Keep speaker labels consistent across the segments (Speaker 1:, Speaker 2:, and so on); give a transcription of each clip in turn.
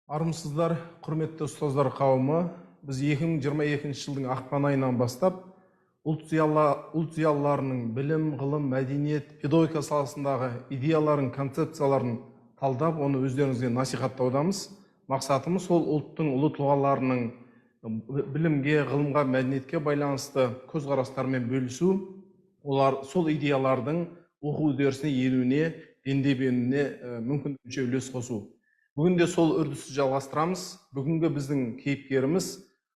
Speaker 1: Армысыздар, құрметті ұстаздар қауымы. Біз 2022 жылдың ақпан айынан бастап ұлт зиялыларының білім, ғылым, мәдениет, педагогика саласындағы идеяларын, концепцияларын талдап, оны өздеріңізге насихаттаудамыз. Мақсатымыз сол ұлттың ұлы тұлғаларының білімге, ғылымға, мәдениетке байланысты көзқарастарымен бөлісу, олар сол идеялардың оқу үдерісіне енуіне, дендеп енуіне мүмкіндігінше үлес қосу. Бүгін де сол үрдісті жалғастырамыз. Бүгінгі біздің кейіпкеріміз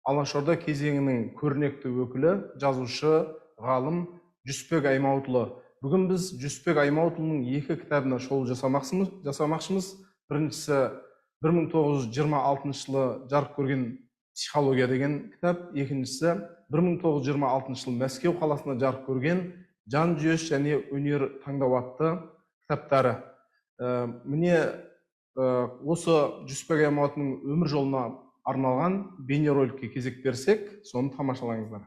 Speaker 1: Алашорда кезеңінің көрнекті өкілі, жазушы, ғалым Жүсіпбек Аймауытұлы. Бүгін біз Жүсіпбек Аймауытұлының екі кітабына шолу жасамақшымыз. Біріншісі 1926 жылы жарық көрген «Психология» деген кітап, екіншісі 1926 жылы Мәскеу қаласында жарық көрген «Жан жүйесі және өнер таңдау» атты кітаптары. Міне, осы Жүсіпбек Аймауытұлының өмір жолына арналған бейнероликке кезек берсек, соны тамашалаңыздар.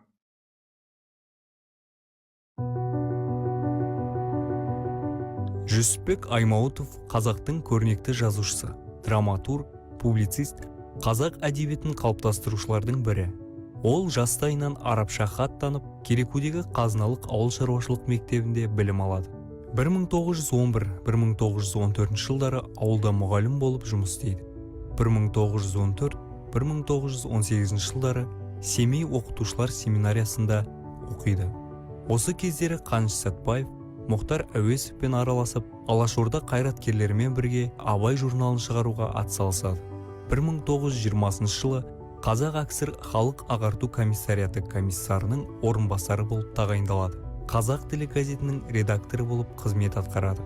Speaker 2: Жүсіпбек Аймауытов қазақтың көрнекті жазушысы, драматург, публицист, қазақ әдебиетін қалыптастырушылардың бірі. Ол жастайынан арабша хат танып, Керекудегі қазыналық ауыл шаруашылық мектебінде білім алады. 1911-1914 жылдары ауылда мұғалім болып жұмыс істейді. 1914-1918 жылдары Семей оқытушылар семинариясында оқиды. Осы кездері Қаныш Сәтбаев, Мұхтар Әуезовпен араласып, Алашорда қайраткерлерімен бірге Абай журналын шығаруға атсалысады. 1920 жылы Қазақ АКСР халық ағарту комиссариаты комиссарының орынбасары болып тағайындалады. Қазақ тілі газетінің редакторы болып қызмет атқарады.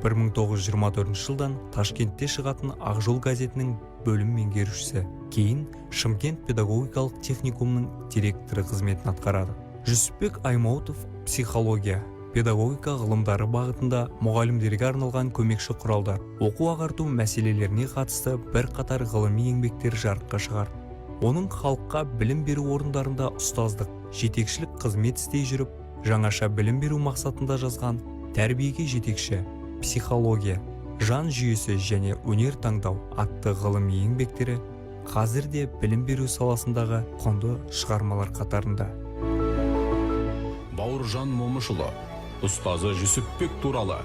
Speaker 2: 1924 жылдан Ташкентте шығатын Ақжол газетінің бөлім меңгерушісі, кейін Шымкент педагогикалық техникумының директоры қызметін атқарады. Жүсіпбек Аймауытов психология, педагогика ғылымдары бағытында мұғалімдерге арналған көмекші құралдар, оқу ағарту мәселелеріне қатысты бірқатар ғылыми еңбектер жарыққа шығарды. Оның халыққа білім беру орындарында ұстаздық, жетекшілік қызмет істей жүріп, жаңаша білім беру мақсатында жазған «Тәрбиеге жетекші», «Психология», «Жан жүйесі және өнер таңдау» атты ғылыми еңбектері қазір де білім беру саласындағы құнды шығармалар қатарында.
Speaker 3: Бауыржан Момышұлы, ұстазы Жүсіпбек туралы: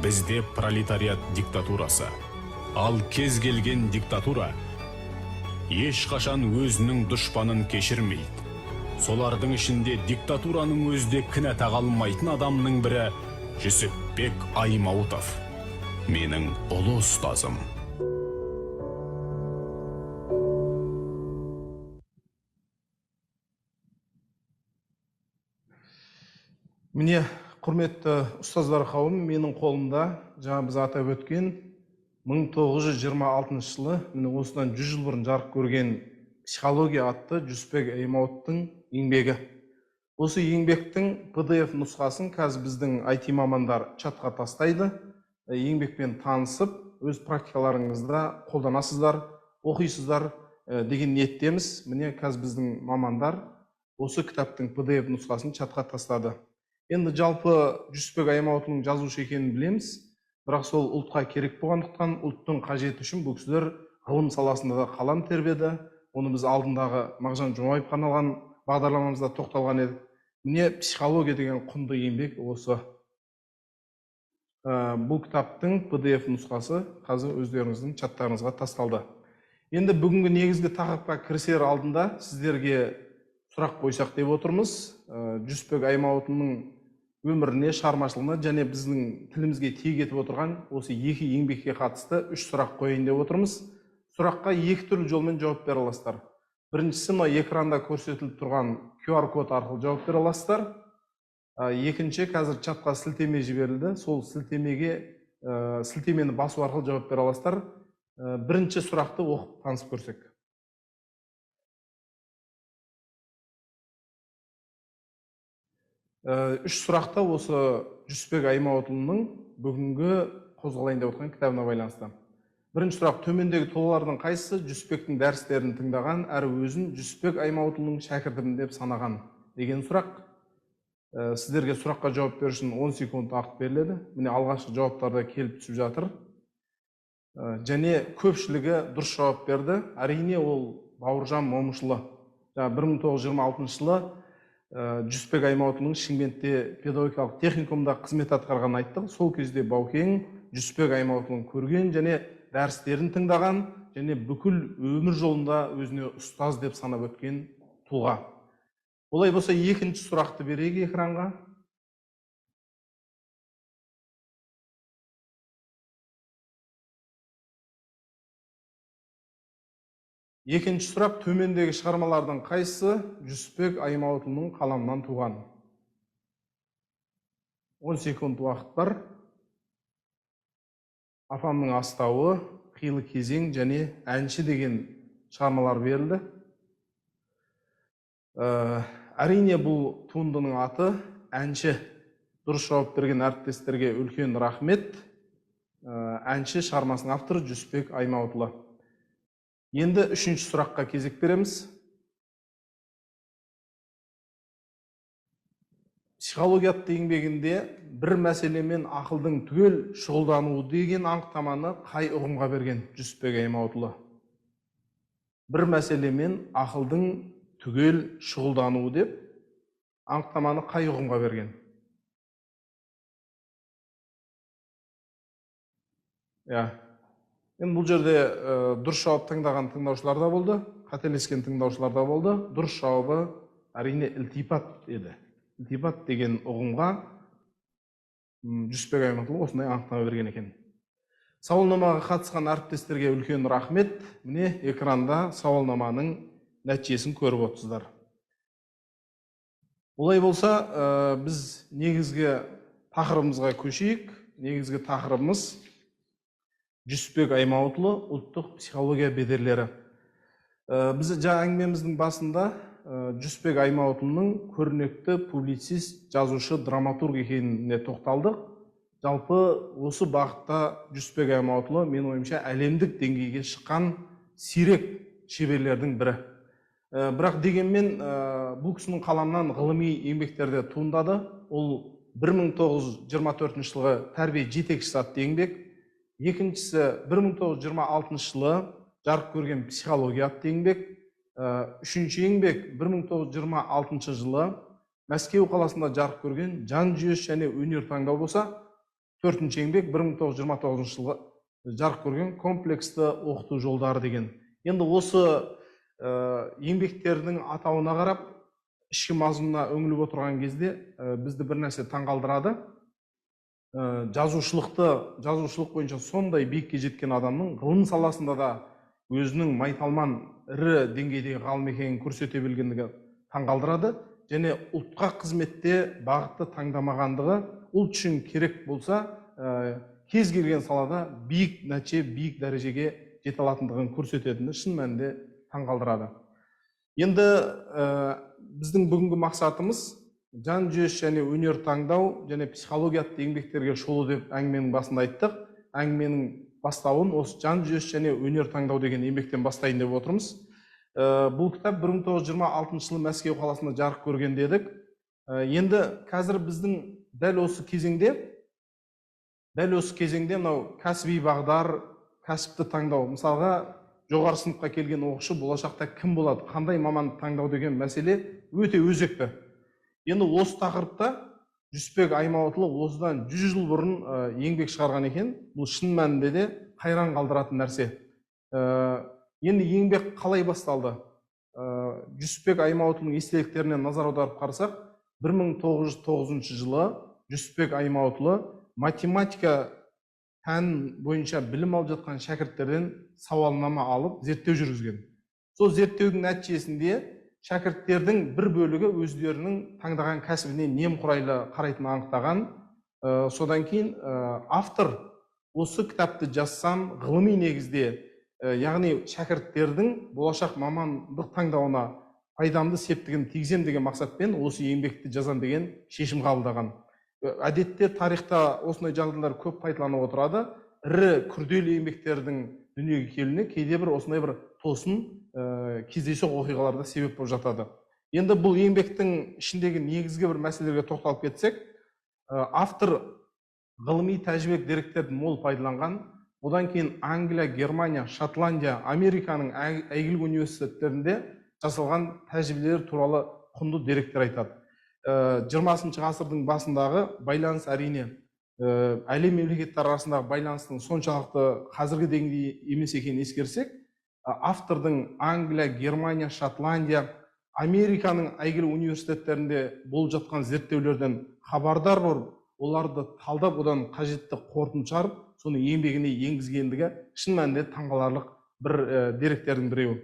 Speaker 3: «Бізде пролетариат диктатурасы. Ал кез келген диктатура ешқашан өзінің дұшпанын кешірмейді. Солардың ішінде диктатураның өзі де кінә таға алмайтын адамның бірі Жүсіпбек Аймауытов. Менің ұлы ұстазым».
Speaker 1: Міне, құрметті ұстаздар қауымы, менің қолымда жаңа біз атап өткен 1926 жылы, міне осыдан 100 жыл бұрын жарық көрген «Психология» атты Жүсіпбек Аймауытовтың еңбегі. Осы еңбектің PDF нұсқасын қазір біздің IT мамандар чатқа тастайды. Еңбекпен танысып, өз практикаларыңызда қолданасыздар, оқисыздар деген ниеттеміз. Міне, қазір біздің мамандар осы кітаптың PDF нұсқасын чатқа тастады. Енді жалпы Жүсіпбек Аймауытұлының жазушы екенін білеміз, бірақ сол ұлтқа керек болғандықтан, ұлттың қажеті үшін бұл кісілер ғылым саласында да қалам тербеді. Оны біз алдындағы Мағжан Жұмабаевқа арналған бағдарламамызда тоқталған едік. Міне, «Психология» деген құнды еңбек осы. Бұл кітаптың PDF нұсқасы қазір өздеріңіздің чаттарыңызға тасталды. Енді бүгінгі негізгі тақырыпқа кірісер алдында сіздерге сұрақ қойсақ деп отырмыз. Жүсіпбек Аймауытұлының өміріне, шығармашылығына және біздің тілімізге тиек етіп отырған осы екі еңбекке қатысты үш сұрақ қояйын деп отырмыз. Сұраққа екі түрлі жолмен жауап бере аласыздар. Біріншісі, мына экранда көрсетіліп тұрған QR код арқылы жауап бере аласыздар. Екінші, қазір чатқа сілтеме жіберілді. Сол сілтемені басу арқылы жауап бере аласыздар. Бірінші сұрақты оқып танысып көрсек. Үш сұрақта осы Жүсіпбек Аймауытұлының бүгінгі қозғалайын деп отырған кітабына байланысты. Бірінші сұрақ: төмендегі тұлғалардың қайсысы Жүсіпбектің дәрістерін тыңдаған әрі өзін Жүсіпбек Аймауытұлының шәкіртімін деп санаған деген сұрақ. Сіздерге сұраққа жауап беру үшін 10 секунд уақыт беріледі. Міне, алғашқы жауаптар да келіп түсіп жатыр. Және көпшілігі дұрыс жауап берді. Әрине, ол Бауыржан Момышұлы. Жаңа 1926 жылы Жүсіпбек Аймауытұлының Шымкентте педагогикалық техникумда қызмет атқарғанын айттық. Сол кезде Баукең Жүсіпбек Аймауытұлын көрген және дәрістерін тыңдаған және бүкіл өмір жолында өзіне ұстаз деп санап өткен тұлға. Олай болса, екінші сұрақты берейік экранға. Екінші сұрақ: төмендегі шығармалардың қайсысы Жүсіпбек Аймауытұлының қаламынан туған? 10 секунд уақыт бар. Апамның астауы, Қилы кезең және Әнші деген шығармалар берілді. Әрине, бұл туындының аты Әнші. Дұрыс жауап берген әріптестерге үлкен рахмет. Әнші шығармасының авторы Жүсіпбек Аймауытұлы. Енді үшінші сұраққа кезек береміз. Психология атты еңбегінде бір мәселемен ақылдың түгел шұғылдануы деген анықтаманы қай ұғымға берген Жүсіпбек Аймауытұлы? Бір мәселемен ақылдың түгел шұғылдануы деп анықтаманы қай ұғымға берген? Иә. Енді бұл жерде дұрыс жауап таңдаған тыңдаушылар да болды, қателескен тыңдаушылар да болды. Дұрыс жауабы әрине ілтипат еді. Ілтипат деген ұғымға Жүсіпбек Аймауытұлы осындай анықтама берген екен. Сауалнамаға қатысқан әріптестерге үлкен рахмет. Міне, экранда сауалнаманың нәтижесін көріп отырсыздар. Олай болса, біз негізгі тақырыбымызға көшейік. Негізгі тақырыбымыз Жүсіпбек Аймауытұлы ұлттық психология бедерлері. Біз жаңа әңгімеміздің басында Жүсіпбек Аймауытұлының көрнекті публицист, жазушы, драматург екеніне тоқталдық. Жалпы осы бағытта Жүсіпбек Аймауытұлы, менің ойымша, әлемдік деңгейге шыққан сирек шеберлердің бірі. Бірақ дегенмен бұл кісінің қаламынан ғылыми еңбектер де туындады. Ол 1924 жылғы Тәрбие жетекшісі атты еңбек. Екіншісі 1926 жылы жарық көрген Психология атты еңбек. Үшінші еңбек 1926 жылы Мәскеу қаласында жарық көрген Жан жүйесі және өнер таңдау болса, төртінші еңбек 1929 жылы жарық көрген Комплексті оқыту жолдары деген. Енді осы еңбектердің атауына қарап, ішкі мазмұнына үңіліп отырған кезде бізді бір нәрсе таңғалдырады. Жазушылық бойынша сондай биікке жеткен адамның ғылым саласында да өзінің майталман ірі деңгейдегі ғалым екенін көрсете білгендігі таңғалдырады. Және ұлтқа қызметте бағытты таңдамағандығы, ұлт үшін керек болса, кез келген салада биік нәтиже, биік дәрежеге жете алатындығын көрсететіні шын мәнінде таңғалдырады. Енді біздің бүгінгі мақсатымыз жан жүйесі және өнер таңдау және психология атты еңбектерге шолу деп әңгіменің басында айттық. Әңгіменің бастауын осы жан жүйесі және өнер таңдау деген еңбектен бастайын деп отырмыз. Бұл кітап 1926 жылы Мәскеу қаласында жарық көрген дедік. Енді қазір біздің дәл осы кезеңде мынау кәсіби бағдар, кәсіпті таңдау, мысалға жоғары сыныпқа келген оқушы болашақта кім болады, қандай маманды таңдау деген мәселе өте өзекті. Енді осы тақырыпта Жүсіпбек Аймауытұлы осыдан 100 жыл бұрын еңбек шығарған екен. Бұл шын мәнінде де қайран қалдыратын нәрсе. Енді еңбек қалай басталды? Жүсіпбек Аймауытұлының естеліктеріне назар аударып қарасақ, 1909 жылы Жүсіпбек Аймауытұлы математика пән бойынша білім алып жатқан шәкірттерден сауалнама алып зерттеу жүргізген. Сол зерттеудің нәтижесінде шәкірттердің бір бөлігі өздерінің таңдаған кәсібіне немқұрайлы қарайтынын анықтаған. Содан кейін автор осы кітапты жазсам ғылыми негізде, яғни шәкірттердің болашақ мамандық таңдауына пайдамды септігін тигізем деген мақсатпен осы еңбекті жазам деген шешім қабылдаған. Әдетте тарихта осындай жағдайлар көп қайталанып отырады. Ірі күрделі еңбектердің дүниеге келуіне кейде бір осындай бір тосын кездейсоқ оқиғаларда себеп болып жатады. Енді бұл еңбектің ішіндегі негізгі бір мәселелерге тоқталып кетсек, автор ғылыми тәжірибелік деректерді мол пайдаланған. Одан кейін Англия, Германия, Шотландия, Американың әйгілі университеттерінде жасалған тәжірибелер туралы құнды деректер айтады. 20 ғасырдың басындағы байланыс әрине әлем мемлекеттері арасындағы байланыстың соншалықты қазіргі деңгейде емес екенін ескерсек, автордың Англия, Германия, Шотландия, Американың әйгілі университеттерінде болып жатқан зерттеулерден хабардар болып, оларды талдап, одан қажетті қорытынды шығарып, соны еңбегіне енгізгендігі шын мәнінде таңғаларлық бір деректердің біреуі.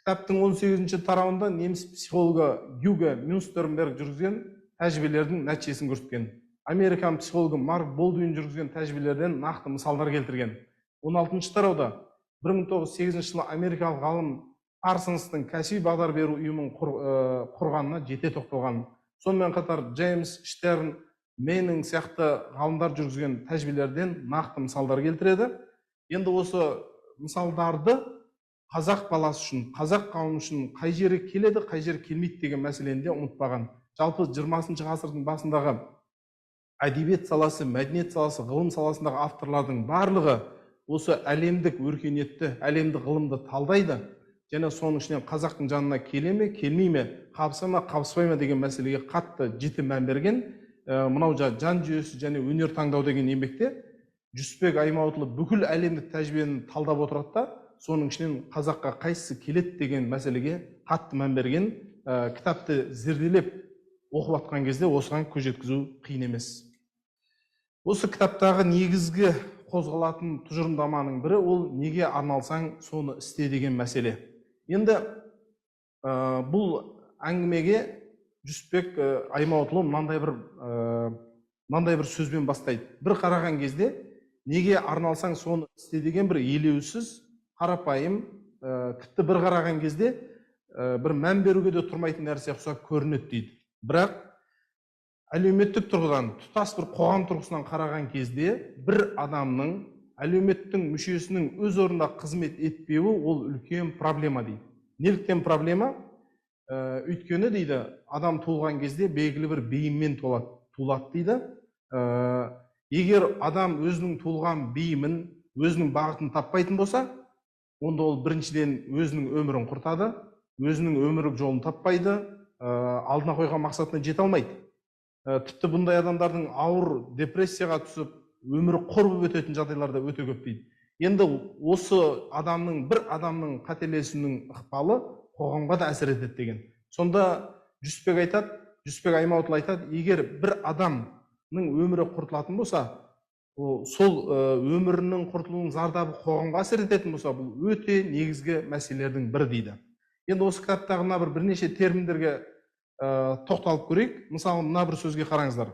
Speaker 1: Кітаптың 18-ші тарауында неміс психологы Гюго Мюнстернберг жүргізген тәжірибелердің нәтижесін көрсеткен. Американ психологы Марк Болдуин жүргізген тәжірибелерден нақты мысалдар келтірген. 16-шы тарауда 1908 жылы америкалық ғалым Парсонстың кәсіби бағдар беру ұйымын құрғанына жете тоқталған. Сонымен қатар Джеймс, Штерн, Меннинг сияқты ғалымдар жүргізген тәжірибелерден нақты мысалдар келтіреді. Енді осы мысалдарды қазақ баласы үшін, қазақ қауымы үшін қай жері келеді, қай жері келмейді деген мәселені де ұмытпаған. Жалпы 20 ғасырдың басындағы әдебиет саласы, мәдениет саласы, ғылым саласындағы авторлардың барлығы осы әлемдік өркениетті, әлемдік ғылымды талдайды және соның ішінен қазақтың жанына келе ме, келмей ме, қабыса ма, қабыспай ма деген мәселеге қатты жіті мән берген. Мынау жан жүйесі және өнер таңдау деген еңбекте Жүсіпбек Аймауытұлы бүкіл әлемдік тәжірибені талдап отырады да, соның ішінен қазаққа қайсысы келеді деген мәселеге қатты мән берген. Кітапты зерделеп оқып жатқан кезде осыған көз жеткізу қиын емес. Осы кітаптағы негізгі қозғалатын тұжырымдаманың бірі ол неге арналсаң соны істе деген мәселе. Енді бұл әңгімеге Жүсіпбек Аймауытұлы мынандай бір сөзбен бастайды. Бір қараған кезде неге арналсаң соны істе деген бір елеусіз, қарапайым, тіпті бір қараған кезде бір мән беруге де тұрмайтын нәрсе ұқсап көрінеді дейді. Бірақ әлеуметтік тұрғыдан, тұтас бір қоғам тұрғысынан қараған кезде бір адамның, әлеуметтің мүшесінің өз орнында қызмет етпеуі ол үлкен проблема дейді. Неліктен проблема? Өйткені дейді, адам туылған кезде белгілі бір бейіммен туылады дейді. Егер адам өзінің туылған бейімін, өзінің бағытын таппайтын болса, онда ол біріншіден өзінің өмірін құртады, өзінің өмірлік жолын таппайды, алдына қойған мақсатына жете алмайды. Тіпті бұндай адамдардың ауыр депрессияға түсіп, өмірі қор болып өтетін жағдайлар да өте көп дейді. Енді осы адамның, бір адамның қателесуінің ықпалы қоғамға да әсер етеді деген. Сонда Жүсіпбек айтады, Жүсіпбек Аймауытұлы айтады, егер бір адамның өмірі құртылатын болса, сол өмірінің құртылуының зардабы қоғамға әсер ететін болса, бұл өте негізгі мәселелердің бірі дейді. Енді осы кітаптағы мына бірнеше терминдерге тоқталып көрейік. Мысалы, мына бір сөзге қараңыздар.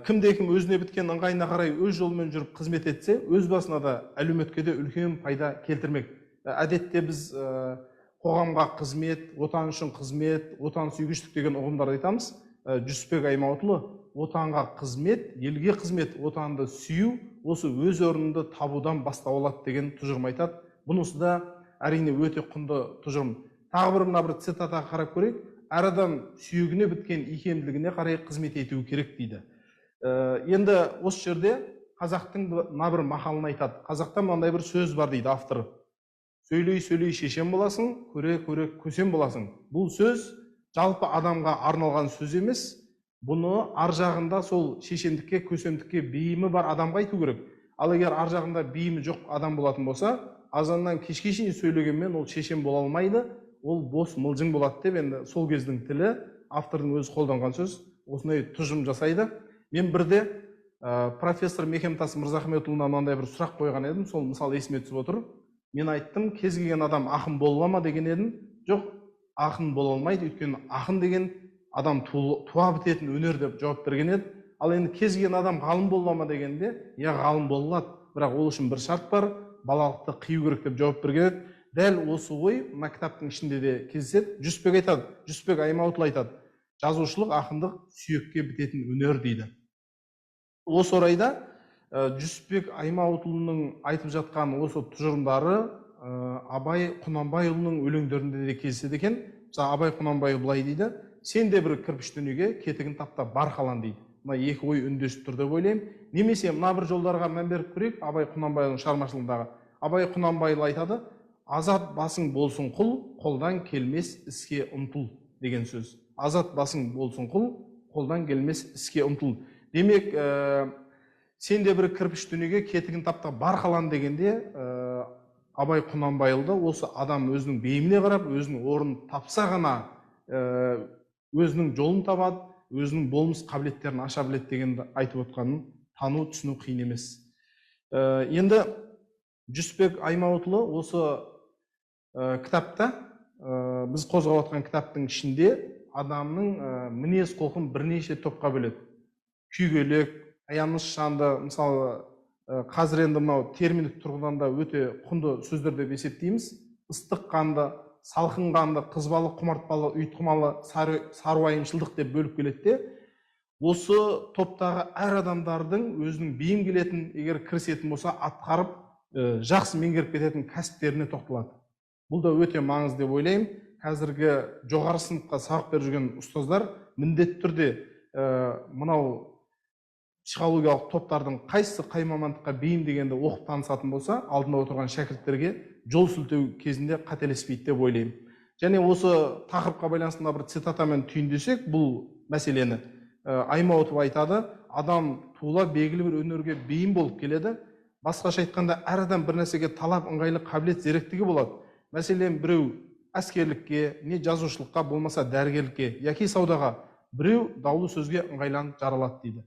Speaker 1: Кімде кім өзіне біткен ыңғайына қарай өз жолымен жүріп қызмет етсе, өз басына да, әлеуметке де үлкен пайда келтірмек. Әдетте біз қоғамға қызмет, отан үшін қызмет, отан сүйгіштік деген ұғымдарды айтамыз. Жүсіпбек Аймауытұлы отанға қызмет, елге қызмет, отанды сүю осы өз орныңды табудан бастау алады деген тұжырым айтады. Бұнысы да әрине өте құнды тұжырым. Тағы бір мына бір цитатаға қарап көрейік. Әр адам сүйегіне біткен икемділігіне қарай қызмет етуі керек дейді. Енді осы жерде қазақтың мына бір мақалын айтады. Қазақта мынандай бір сөз бар дейді автор. Сөйлей сөйлей шешен боласың, көре көре көсем боласың. Бұл сөз жалпы адамға арналған сөз емес. Бұны ар жағында сол шешендікке, көсемдікке бейімі бар адамға айту керек. Ал егер ар жағында бейімі жоқ адам болатын болса, азаннан кешке шейін сөйлегенмен ол шешен бола алмайды, ол бос мылжың болады деп енді сол кездің тілі, автордың өзі қолданған сөз, осындай тұжырым жасайды. Мен бірде профессор Мекемтас Мырзахметұлына мынандай бір сұрақ қойған едім, сол мысал есіме түсіп отыр. Мен айттым, кез келген адам ақын бола ма деген едім. Жоқ, ақын бола алмайды, өйткені ақын деген адам туа бітетін өнер деп жауап берген еді. Ал енді кез келген адам ғалым бола ма дегенде, иә, ғалым бола алады, бірақ ол үшін бір шарт бар, балалықты қию керек деп жауап берген еді. Дәл осы ой мына кітаптың ішінде де кездеседі. Жүсіпбек айтады, Жүсіпбек Аймауытұлы айтады, жазушылық, ақындық сүйекке бітетін өнер дейді. Осы орайда Жүсіпбек Аймауытұлының айтып жатқан осы тұжырымдары Абай Құнанбайұлының өлеңдерінде де кездеседі екен. Мысалы, Абай Құнанбайұлы былай дейді: сен де бір кірпіш дүниеге кетігін таптап бар қалан дейді. Мына екі ой үндесіп тұр деп ойлаймын. Немесе мына бір жолдарға мән беріп көрейік. Абай Құнанбайұлының шығармашылығындағы Абай Құнанбайұлы айтады: азат басың болсын құл, қолдан келмес іске ұмтыл деген сөз. Азат басың болсын құл, қолдан келмес іске ұмтыл. Демек, сен де бір кірпіш дүниеге кетігін тап та бар қалан дегенде, Абай Құнанбайұлы осы адам өзінің бейіміне қарап, өзінің орнын тапса ғана өзінің жолын табады, өзінің болмыс қабілеттерін аша біледі дегенді айтып отқанын тану, түсіну қиын емес. Енді Жүсіпбек Аймауытұлы осы кітапта, біз қозғап отқан кітаптың ішінде адамның мінез құлқын бірнеше топқа бөледі. Күйгелек, аяныш жанды, мысалы, қазір енді мынау терминдік тұрғыдан да өте құнды сөздер деп есептейміз. Ыстық қанды, салқын қанды, қызбалы, құмартпалы, ұйтқымалы, саруайымшылдық деп бөліп келеді де, осы топтағы әр адамдардың өзінің бейім келетін, егер кірісетін болса, атқарып, жақсы меңгеріп кететін кәсіптеріне тоқталады. Бұл да өте маңызды деп ойлаймын. Қазіргі жоғары сыныпқа сабақ беріп жүрген ұстаздар міндетті түрде мынау психологиялық топтардың қайсысы қай мамандыққа бейім дегенді оқып танысатын болса, алдында отырған шәкірттерге жол сілтеу кезінде қателеспейді деп ойлаймын. Және осы тақырыпқа байланысты мына бір цитатамен түйіндесек бұл мәселені, Аймауытов айтады: адам туыла белгілі бір өнерге бейім болып келеді. Басқаша айтқанда, әр адам бір нәрсеге талап, ыңғайлы қабілет, зеректігі болады. Мәселен, біреу әскерлікке, не жазушылыққа, болмаса дәрігерлікке, яки саудаға, біреу даулы сөзге ыңғайланып жаралады дейді.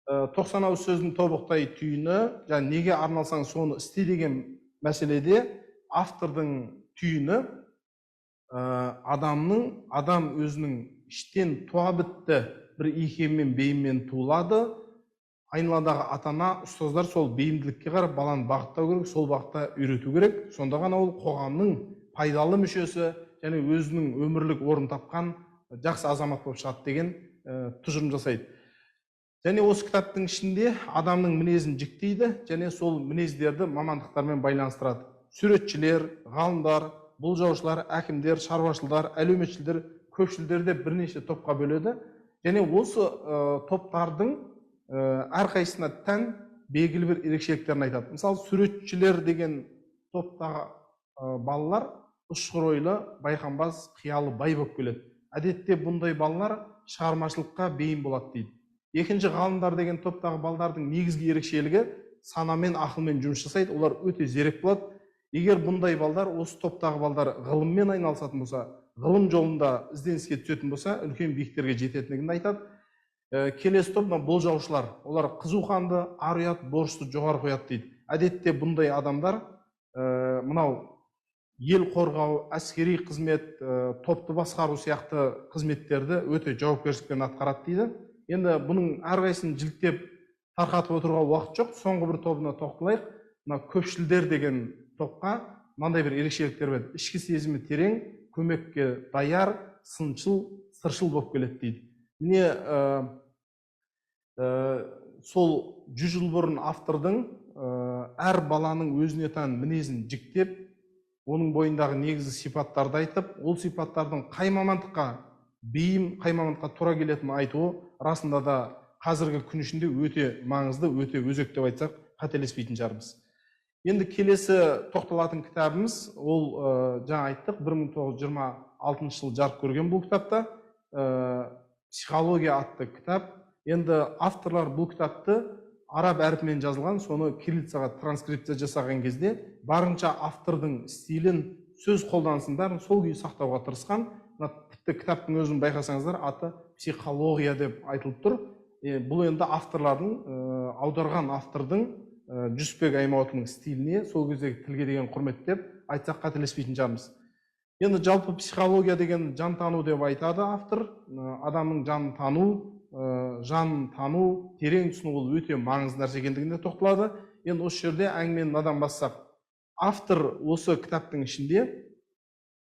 Speaker 1: 90 ауыз сөздің тобықтай түйіні, және неге арналсаң соны істе деген мәселеде автордың түйіні, адам өзінің іштен туа бітті бір икеммен, бейіммен туылады. Айналадағы ата-ана, ұстаздар сол бейімділікке қарап баланы бағыттау керек, сол бағытта үйрету керек. Сонда ғана ол қоғамның пайдалы мүшесі және өзінің өмірлік орнын тапқан жақсы азамат болып шығады деген тұжырым жасайды. Және осы кітаптың ішінде адамның мінезін жіктейді және сол мінездерді мамандықтармен байланыстырады. Суретшілер, ғалымдар, болжаушылар, әкімдер, шаруашылдар, әлеуметшілдер, көпшілдер деп бірнеше топқа бөледі. Және осы топтардың әрқайсысына тән белгілі бір ерекшеліктерін айтады. Мысалы, суретшілер деген топтағы балалар ұшқыр ойлы, байқамбаз, қиялы бай болып келеді. Әдетте бұндай балалар шығармашылыққа бейім болады дейді. Екінші, ғалымдар деген топтағы балдардың негізгі ерекшелігі санамен, ақылмен жұмыс жасайды, олар өте зерек болады. Егер бұндай балдар, осы топтағы балдар ғылыммен айналысатын болса, ғылым жолында ізденіске түсетін болса, үлкен биіктерге жететіндігін айтады. Келесі топ мына болжаушылар, олар қызу қанды, ар ұят, борышты жоғары қояды дейді. Әдетте бұндай адамдар мынау ел қорғау, әскери қызмет, топты басқару сияқты қызметтерді өте жауапкершілікпен атқарады дейді. Енді бұның әрқайсысын жіліктеп тарқатып отыруға уақыт жоқ. Соңғы бір тобына тоқталайық. Мына көпшілдер деген топқа мынандай бір ерекшеліктер бар: ішкі сезімі терең, көмекке даяр, сыншыл, сыршыл болып келеді дейді. Міне, сол 100 жыл бұрын автордың әр баланың өзіне тән мінезін жіктеп, оның бойындағы негізгі сипаттарды айтып, ол сипаттардың қай мамандыққа бейім, қай мамандыққа тура келетінін айтуы расында да қазіргі күн ішінде өте маңызды, өте өзекті деп айтсақ, қателеспейтін шығармыз. Енді келесі тоқталатын кітабымыз ол, жаңа айттық, 1926 жылы жарық көрген бұл кітапта, «Психология» атты кітап. Енді авторлар бұл кітапты араб әрпімен жазылған, соны кириллицаға транскрипция жасаған кезде барынша автордың стилін, сөз қолданысын бәрін сол күйі сақтауға тырысқан. Мына тіпті кітаптың өзін байқасаңыздар, аты «Психология» деп айтылып тұр. Бұл енді авторлардың, аударған автордың, Жүсіпбек Аймауытұлының стиліне, сол кездегі тілге деген құрмет деп айтсақ, қателеспейтін шығармыз. Енді жалпы психология деген жан тану деп айтады автор. Адамның жанын тану, жанын тану, терең түсіну ол өте маңызды нәрсе екендігіне тоқталады. Енді осы жерде әңгімені мынадан бастасақ, автор осы кітаптың ішінде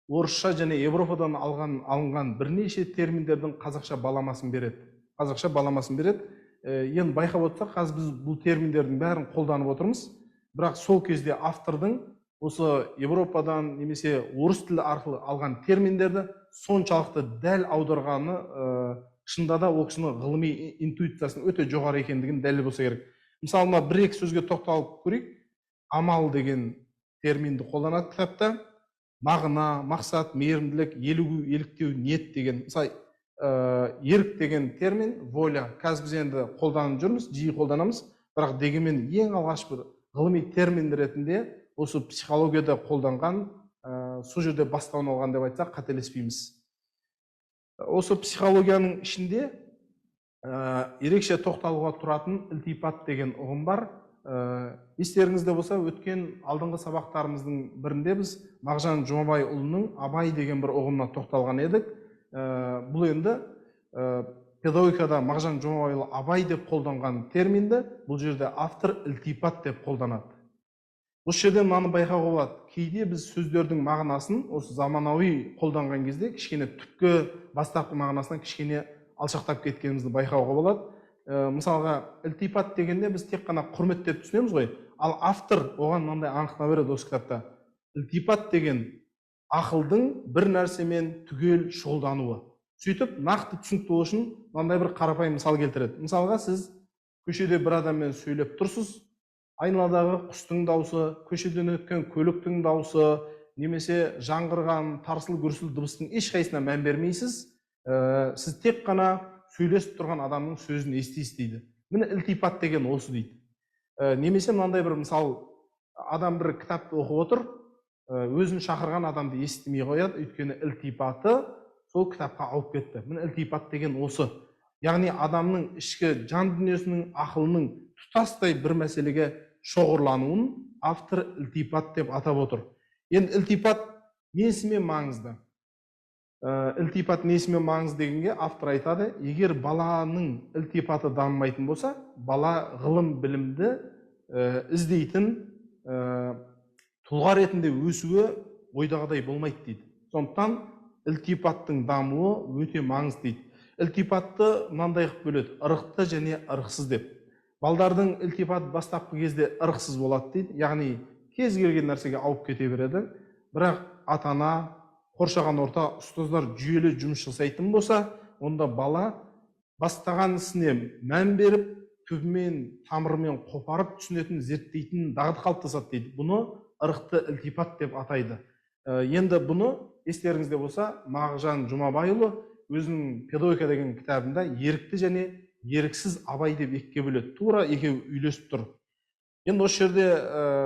Speaker 1: орысша және Европадан алынған бірнеше терминдердің қазақша баламасын береді. Қазақша баламасын береді. Енді байқап отырсақ, қазір біз бұл терминдердің бәрін қолданып отырмыз, бірақ сол кезде автордың осы Европадан немесе орыс тілі арқылы алған терминдерді соншалықты дәл аударғаны Шынында да ол кісінің ғылыми интуициясының өте жоғары екендігін дәлел болса керек. Мысалы, мына бір екі сөзге тоқталып көрейік. Амал деген терминді қолданады кітапта. Мағына, мақсат, мейірімділік, елігу, еліктеу, ниет деген. Мысалы, ерік деген термин, воля, қазір біз енді қолданып жүрміз, жиі қолданамыз, бірақ дегенмен ең алғаш бір ғылыми термин ретінде осы психологияда қолданған, сол жерде бастауын алған деп айтсақ қателеспейміз. Осы психологияның ішінде ерекше тоқталуға тұратын ілтипат деген ұғым бар. Естеріңізде болса, өткен алдыңғы сабақтарымыздың бірінде біз Мағжан Жұмабайұлының Абай деген бір ұғымына тоқталған едік. Бұл енді педагогикада Мағжан Жұмабайұлы Абай деп қолданған терминді бұл жерде автор ілтипат деп қолданады. Осы жерден мынаны байқауға болады. Кейде біз сөздердің мағынасын осы заманауи қолданған кезде кішкене түпкі бастапқы мағынасынан кішкене алшақтап кеткенімізді байқауға болады. Мысалға, ілтипат дегенде біз тек қана құрмет деп түсінеміз ғой, ал автор оған мынандай анықтама береді осы кітапта. Ілтипат деген ақылдың бір нәрсемен түгел шұғылдануы. Сөйтіп нақты түсінікті болу үшін мынандай бір қарапайым мысал келтіреді. Мысалға, сіз көшеде бір адаммен сөйлеп тұрсыз, айналадағы құстың даусы, көшеден өткен көліктің даусы, немесе жаңғырған тарсыл гүрсіл дыбыстың ешқайсысына мән бермейсіз. Сіз тек қана сөйлесіп тұрған адамның сөзін естисіз дейді. Міне, ілтипат деген осы дейді. Немесе мынандай бір мысал, адам бір кітапты оқып отыр, өзін шақырған адамды естімей қояды, өйткені ілтипаты сол кітапқа ауып кетті. Міне, ілтипат деген осы. Яғни адамның ішкі жан дүниесінің, ақылының тұтастай бір мәселеге шоғырлануын автор ілтипат деп атап отыр. Енді ілтипат несімен маңызды? Ілтипат несімен маңызды дегенге автор айтады, егер баланың ілтипаты дамымайтын болса, бала ғылым білімді іздейтін тұлға ретінде өсуі ойдағыдай болмайды дейді. Сондықтан ілтипаттың дамуы өте маңызды дейді. Ілтипатты мынандай қылып бөледі: ырықты және ырықсыз деп. Балдардың ілтипаты бастапқы кезде ырықсыз болады дейді, яғни кез келген нәрсеге ауып кете береді. Бірақ ата-ана, қоршаған орта, ұстаздар жүйелі жұмыс жасайтын болса, онда бала бастаған ісіне мән беріп, түбімен, тамырымен қопарып түсінетін, зерттейтін дағды қалыптасады дейді. Бұны ырықты ілтипат деп атайды. Енді бұны естеріңізде болса, Мағжан Жұмабайұлы өзінің педагогика деген кітабында ерікті және еріксіз Абай деп екіге бөледі. Тура екеуі үйлесіп тұр. Енді осы жерде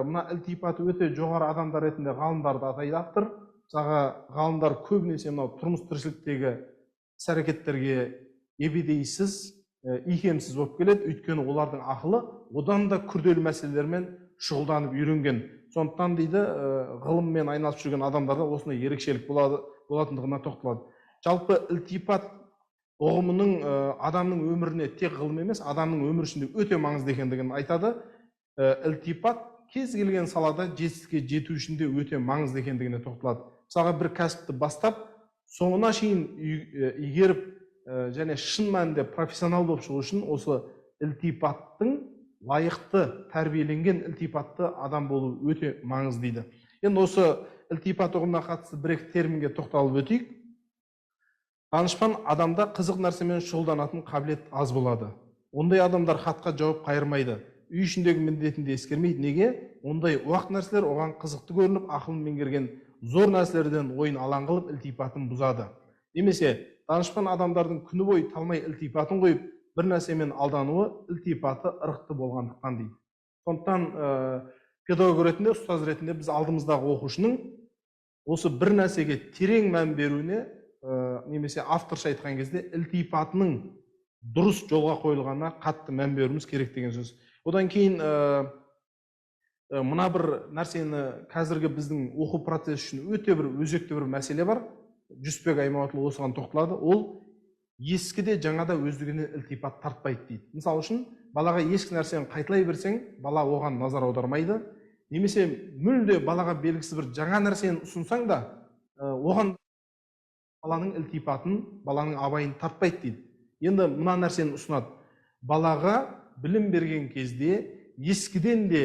Speaker 1: мына ілтипаты өте жоғары адамдар ретінде ғалымдарды атайды автор. Мысалға, ғалымдар көбінесе мынау тұрмыс тіршіліктегі іс-әрекеттерге ебедейсіз, икемсіз болып келеді, өйткені олардың ақылы одан да күрделі мәселелермен шұғылданып үйренген. Сондықтан дейді, ғылыммен айналысып жүрген адамдарда осындай ерекшелік болады, болатындығына тоқталады. Жалпы ілтипат ұғымының адамның өміріне тек ғылым емес, адамның өмірі үшін де өте маңызды екендігін айтады. Ілтипат кез келген салада жетістікке жету үшін де өте маңызды екендігіне тоқталады. Мысалға, бір кәсіпті бастап, соңына шейін игеріп, және шын мәнінде профессионал болып шығу үшін осы ілтипаттың лайықты тәрбиеленген ілтипатты адам болу өте маңызды дейді. Енді осы ілтипат ұғымына қатысты бір екі терминге тоқталып өтейік. Данышпан адамда қызық нәрсемен шұғылданатын қабілет аз болады. Ондай адамдар хатқа жауап қайырмайды, үй ішіндегі міндетін де ескермейді. Неге? Ондай уақ нәрселер оған қызықты көрініп, ақылын меңгерген зор нәрселерден ойын алаң қылып, ілтипатын бұзады. Немесе данышпан адамдардың күні бойы талмай ілтипатын қойып, бір нәрсемен алдануы ілтипаты ырықты болғандықтан дейді. Сондықтан педагог ретінде, ұстаз ретінде біз алдымыздағы оқушының осы бір нәрсеге терең мән беруіне, немесе авторша айтқан кезде ілтипатының дұрыс жолға қойылғанына қатты мән беруіміз керек деген сөз. Одан кейін мына бір нәрсені, қазіргі біздің оқу процесі үшін өте бір өзекті бір мәселе бар. Жүсіпбек Аймауытұлы осыған тоқталады. Ол ескі де жаңа да өздігінен ілтипат тартпайды дейді. Мысалы үшін, балаға ескі нәрсені қайталай берсең, бала оған назар аудармайды. Немесе мүлде балаға белгісіз бір жаңа нәрсені ұсынсаң да, оған баланың ілтипатын, баланың абайын тартпайды дейді. Енді мына нәрсені ұсынады. Балаға білім берген кезде ескіден де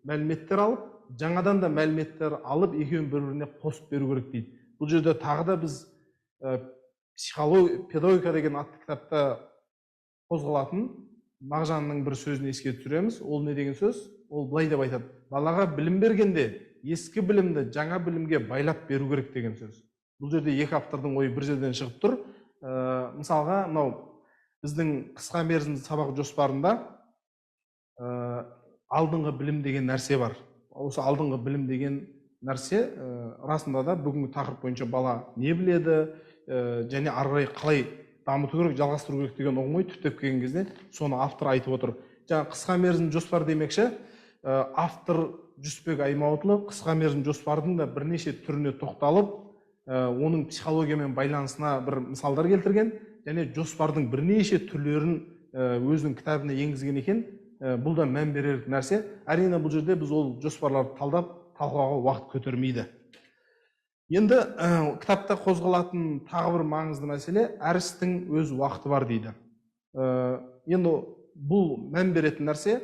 Speaker 1: мәліметтер алып, жаңадан да мәліметтер алып, екеуін бір-біріне қосып беру керек дейді. Бұл жерде тағы да біз Психология, педагогика деген атты кітапта қозғалатын Мағжанның бір сөзін еске түсіреміз. Ол не деген сөз? Ол былай деп айтады: балаға білім бергенде ескі білімді жаңа білімге байлап беру керек деген сөз. Бұл жерде екі автордың ойы бір жерден шығып тұр. Мысалға, мынау біздің қысқа мерзімді сабақ жоспарында алдыңғы білім деген нәрсе бар. Осы алдыңғы білім деген нәрсе расында да бүгінгі тақырып бойынша бала не біледі және ары қарай қалай дамыту керек, жалғастыру керек деген ұғым ғой. Түптеп келген кезде соны автор айтып отыр. Жаңа қысқа мерзімді жоспар демекші, автор Жүсіпбек Аймауытұлы қысқа мерзімді жоспардың да бірнеше түріне тоқталып, оның психологиямен байланысына бір мысалдар келтірген және жоспардың бірнеше түрлерін өзінің кітабына енгізген екен. Бұл да мән берерлік нәрсе. Әрине, бұл жерде біз ол жоспарларды талдап, талқылауға уақыт көтермейді. Енді кітапта қозғалатын тағы бір маңызды мәселе: әр істің өз уақыты бар дейді. Енді бұл мән беретін нәрсе.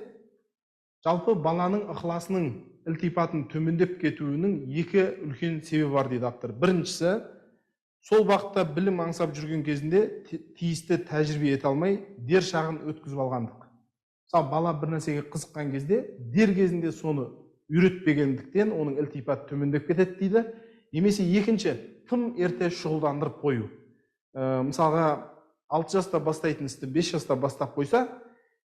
Speaker 1: Жалпы баланың ықыласының, ілтипатының төмендеп кетуінің екі үлкен себебі бар дейді автор. Біріншісі, сол бағытта білім аңсап жүрген кезінде тиісті тәжірибе ете алмай, дер шағын өткізіп алғандық. Мысалы, бала бір нәрсеге қызыққан кезде дер кезінде соны үйретпегендіктен оның ілтипаты төмендеп кетеді дейді. Немесе екінші, тым ерте шұғылдандырып қою. Мысалға, 6 жаста бастайтын істі 5 жаста бастап қойса,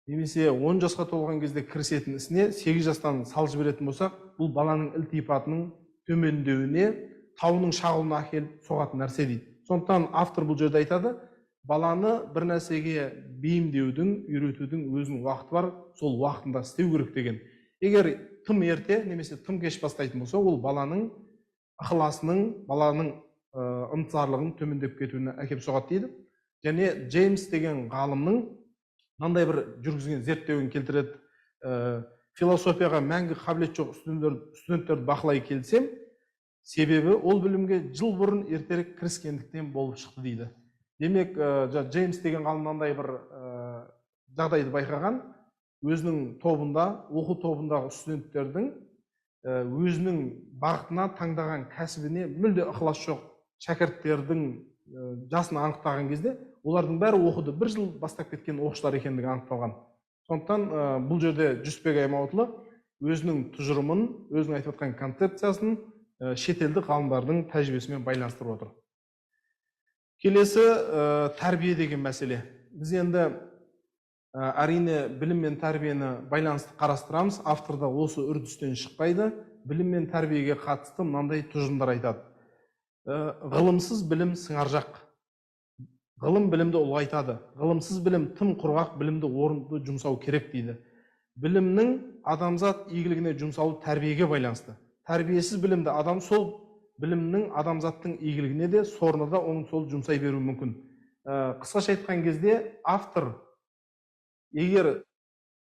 Speaker 1: немесе 10 жасқа толған кезде кірісетін ісіне 8 жастан салып жіберетін болсақ, бұл баланың ілтипатының төмендеуіне, тауының шағылуына әкеліп соғатын нәрсе дейді. Сондықтан автор бұл жерде айтады: баланы бір нәрсеге бейімдеудің, үйретудің өзінің уақыты бар, сол уақытында істеу керек деген. Егер тым ерте немесе тым кеш бастайтын болса, ол баланың ықыласының, баланың ынтызарлығының төмендеп кетуіне әкеліп соғады дейді. Және Джеймс деген ғалымның мынандай бір жүргізген зерттеуін келтіреді. Философияға мәңгі қабілет жоқ студенттерді бақылай келсем, себебі ол білімге жыл бұрын ертерек кіріскендіктен болып шықты дейді. Демек, Джеймс деген ғалым мынандай бір жағдайды байқаған: өзінің тобында, оқу тобындағы студенттердің өзінің бағытына, таңдаған кәсібіне мүлде ықылас жоқ шәкірттердің жасын анықтаған кезде, олардың бәрі оқуды бір жыл бастап кеткен оқушылар екендігі анықталған. Сондықтан бұл жерде Жүсіпбек Аймауытұлы өзінің тұжырымын, өзінің айтып жатқан концепциясын шетелдік ғалымдардың тәжірибесімен байланыстырып отыр. Келесі тәрбие деген мәселе. Біз енді әрине білім мен тәрбиені байланысты қарастырамыз. Автор да осы үрдістен шықпайды. Білім мен тәрбиеге қатысты мынандай тұжырымдар айтады. Ғылымсыз білім сыңаржақ. Ғылым білімді ұлғайтады. Ғылымсыз білім тым құрғақ, білімді орынды жұмсау керек дейді. Білімнің адамзат игілігіне жұмсалу тәрбиеге байланысты. Тәрбиесіз білімді адам сол білімнің адамзаттың игілігіне де, сорына да оның сол жұмсай беруі мүмкін. Қысқаша айтқан кезде, автор егер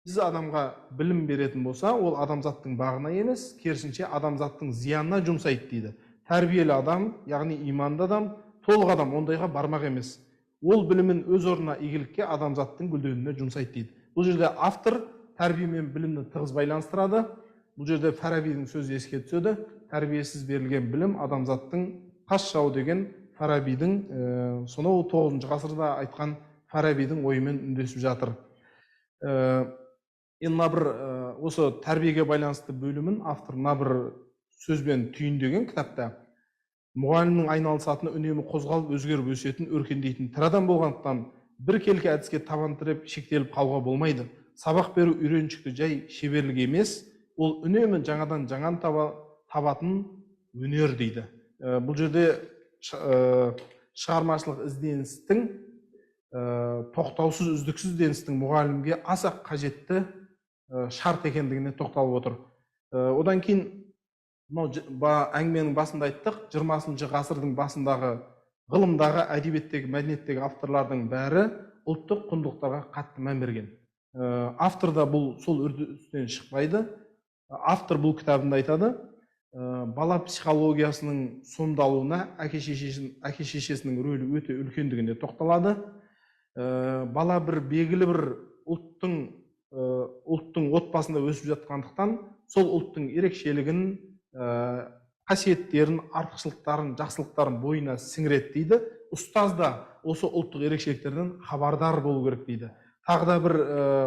Speaker 1: біз адамға білім беретін болса, ол адамзаттың бағына емес, керісінше адамзаттың зиянына жұмсайды дейді. Тәрбиелі адам, яғни иманды адам, толық адам ондайға бармақ емес. Ол білімін өз орнына, игілікке, адамзаттың гүлденуіне жұмсайды дейді. Бұл жерде автор тәрбие мен білімді тығыз байланыстырады. Бұл жерде Фарабидің сөзі еске түседі: тәрбиесіз берілген білім адамзаттың қас жауы деген Фарабидің, сонау 9 ғасырда айтқан Фарабидің ойымен үндесіп жатыр. Енді мына бір осы тәрбиеге байланысты бөлімін автор мына бір сөзбен түйіндеген кітапта: мұғалімнің айналысатыны үнемі қозғалып, өзгеріп өсетін, өркендейтін тірі адам болғандықтан, біркелкі әдіске табан тіреп шектеліп қалуға болмайды. Сабақ беру үйреншікті жай шеберлік емес, ол үнемі жаңадан жаңаны табатын өнер дейді. Бұл жерде шығармашылық ізденістің, тоқтаусыз, үздіксіз ізденістің мұғалімге аса қажетті шарт екендігіне тоқталып отыр. Одан кейін мынау әңгіменің басында айттық, 20 ғасырдың басындағы ғылымдағы, әдебиеттегі, мәдениеттегі авторлардың бәрі ұлттық құндылықтарға қатты мән берген. Автор да бұл сол үрдістен шықпайды. Автор бұл кітабында айтады, бала психологиясының сомдалуына әке шешесінің рөлі өте үлкендігіне тоқталады. Бала бір белгілі бір ұлттың отбасында өсіп жатқандықтан, сол ұлттың ерекшелігін, қасиеттерін, артықшылықтарын, жақсылықтарын бойына сіңіреді дейді. Ұстаз да осы ұлттық ерекшеліктерден хабардар болу керек дейді. Тағы да бір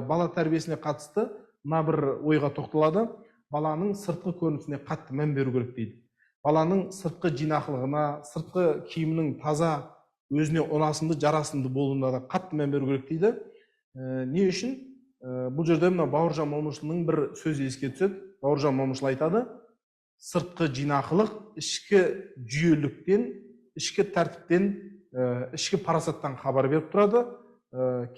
Speaker 1: бала тәрбиесіне қатысты мына бір ойға тоқталады. Баланың сыртқы көрінісіне қатты мән беру керек дейді. Баланың сыртқы жинақылығына, сыртқы киімінің таза, өзіне ұнасымды, жарасымды болуына да қатты мән беру керек дейді. Не үшін? Бұл жерде мына Бауыржан Момышұлының бір сөзі еске түседі. Бауыржан Момышұлы айтады: сыртқы жинақылық ішкі жүйеліктен, ішкі тәртіптен, ішкі парасаттан хабар беріп тұрады.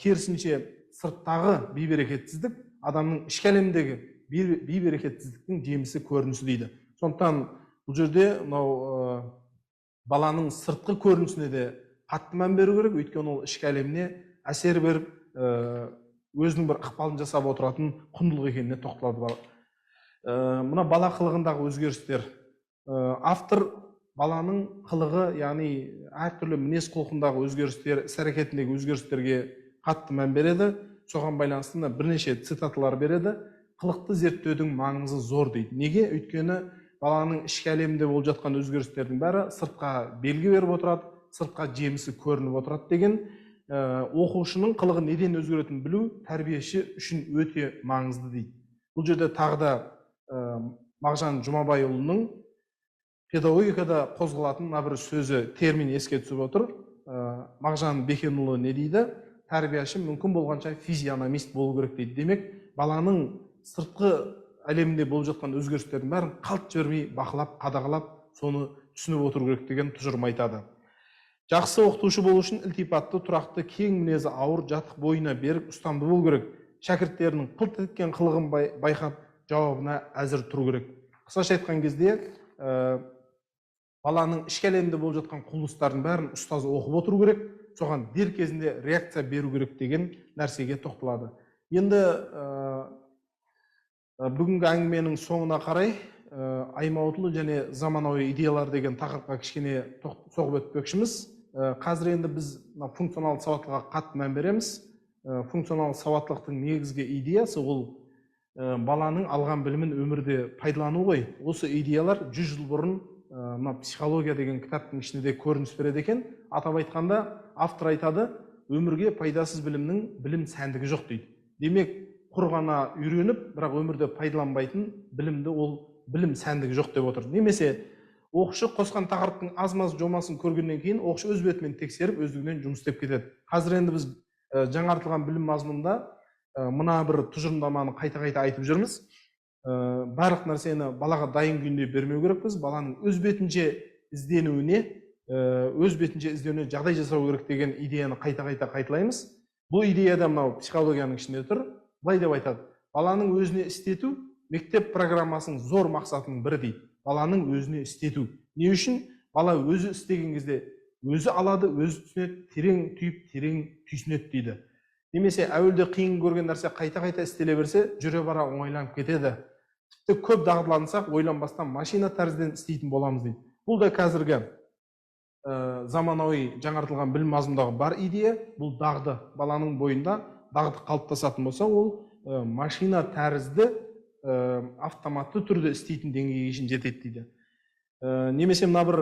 Speaker 1: Керісінше сырттағы бейберекетсіздік адамның ішкі әлемдегі бейберекетсіздіктің жемісі, көрінісі дейді. Сондықтан бұл жерде мынау баланың сыртқы көрінісіне де қатты мән беру керек, өйткені ол ішкі әлеміне әсер беріп, өзінің бір ықпалын жасап отыратын құндылық екеніне тоқталады. Мына бала қылығындағы өзгерістер. Автор баланың қылығы, яғни әртүрлі мінез құлқындағы өзгерістер, іс әрекетіндегі өзгерістерге қатты мән береді. Соған байланысты мына бірнеше цитаталар береді. Қылықты зерттеудің маңызы зор дейді. Неге? Өйткені баланың ішкі әлемінде болып жатқан өзгерістердің бәрі сыртқа белгі беріп отырады, сыртқа жемісі көрініп отырады деген. Оқушының қылығы неден өзгеретінін білу тәрбиеші үшін өте маңызды дейді. Бұл жерде тағы да Мағжан Жұмабайұлының педагогикада қозғалатын мына бір сөзі, термин еске түсіп отыр. Мағжан Бекенұлы не дейді? Тәрбиеші мүмкін болғанша физиономист болу керек дейді. Демек, баланың сыртқы әлемінде болып жатқан өзгерістердің бәрін қалт жібермей бақылап, қадағалап, соны түсініп отыру керек деген тұжырым айтады. Жақсы оқытушы болу үшін ілтипатты, тұрақты, кең мінезі, ауыр, жатық, бойына берік, ұстамды болу керек. Шәкірттерінің қылт еткен қылығын байқап, жауабына әзір тұру керек. Қысқаша айтқан кезде, баланың ішкі әлемінде болып жатқан құбылыстардың бәрін ұстаз оқып отыру керек, соған дер кезінде реакция беру керек деген нәрсеге тоқталады. Енді бүгінгі әңгіменің соңына қарай Аймауытұлы және заманауи идеялар деген тақырыпқа кішкене соғып өтпекшіміз. Қазір енді біз мына функционалды сауаттылыққа қатты мән береміз. Функционалды сауаттылықтың негізгі идеясы ол баланың алған білімін өмірде пайдалану ғой. Осы идеялар 100 жыл бұрын мына психология деген кітаптың ішінде де көрініс береді екен. Атап айтқанда, автор айтады, өмірге пайдасыз білімнің білім сәндігі жоқ дейді. Демек, құр ғана үйреніп, бірақ өмірде пайдаланбайтын білімді ол білім сәндігі жоқ деп отыр. Немесе оқушы қосқан тақырыптың аз-маз жомасын көргеннен кейін оқушы өз бетімен тексеріп, өздігінен жұмыс істеп кетеді. Қазір енді біз жаңартылған білім мазмұнында мына бір тұжырымдаманы қайта-қайта айтып жүрміз. Барлық нәрсені балаға дайын күйінде бермеу керекпіз. Баланың өз бетінше ізденуіне, өз бетінше іздеуіне жағдай жасау керек деген идеяны қайта-қайта қайталаймыз. Бұл идея да мынау психологияның ішінде тұр. Былай деп айтады: баланың өзіне істету мектеп программасының зор мақсатының бірі дейді. Баланың өзіне істету. Не үшін? Бала өзі істеген кезде өзі алады, өзі түсінеді, терең түйіп, терең түйсінеді дейді. Немесе әуелде қиын көрген нәрсе қайта-қайта істеле берсе, жүре бара оңайланып кетеді. Тіпті көп дағдылансақ, ойланбастан машина тәрізден істейтін боламыз дейді. Бұл да қазіргі заманауи жаңартылған білім мазмұндағы бар идея. Бұл дағды, баланың бойында дағды қалыптасатын болса, ол машина тәрізді автоматты түрде істейтін деңгейге шейін жетеді дейді. Немесе мына бір